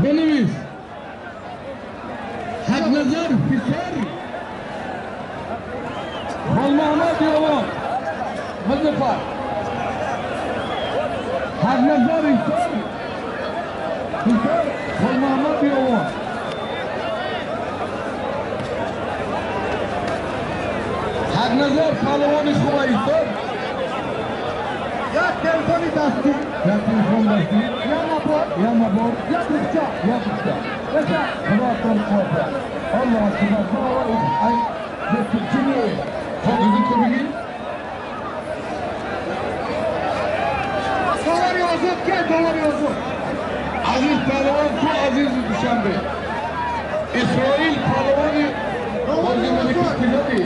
بنویس حق نظر پسر خال محمد یوان مزفر حق نظر پسر خال محمد یوان حق نظر پهلوان خوب ایستاد. یا تلفن دستی یا تلفن دستی یا مبار یا مبار یا بخچه یا بخچه خداتون قوت الله اکبر. ای چی خب تو بگی دوار آزاد که دوار آزاد. عزیز پهلوان تو عزیز دوشنبه اسرائیل پهلوان بازی ملکی ندی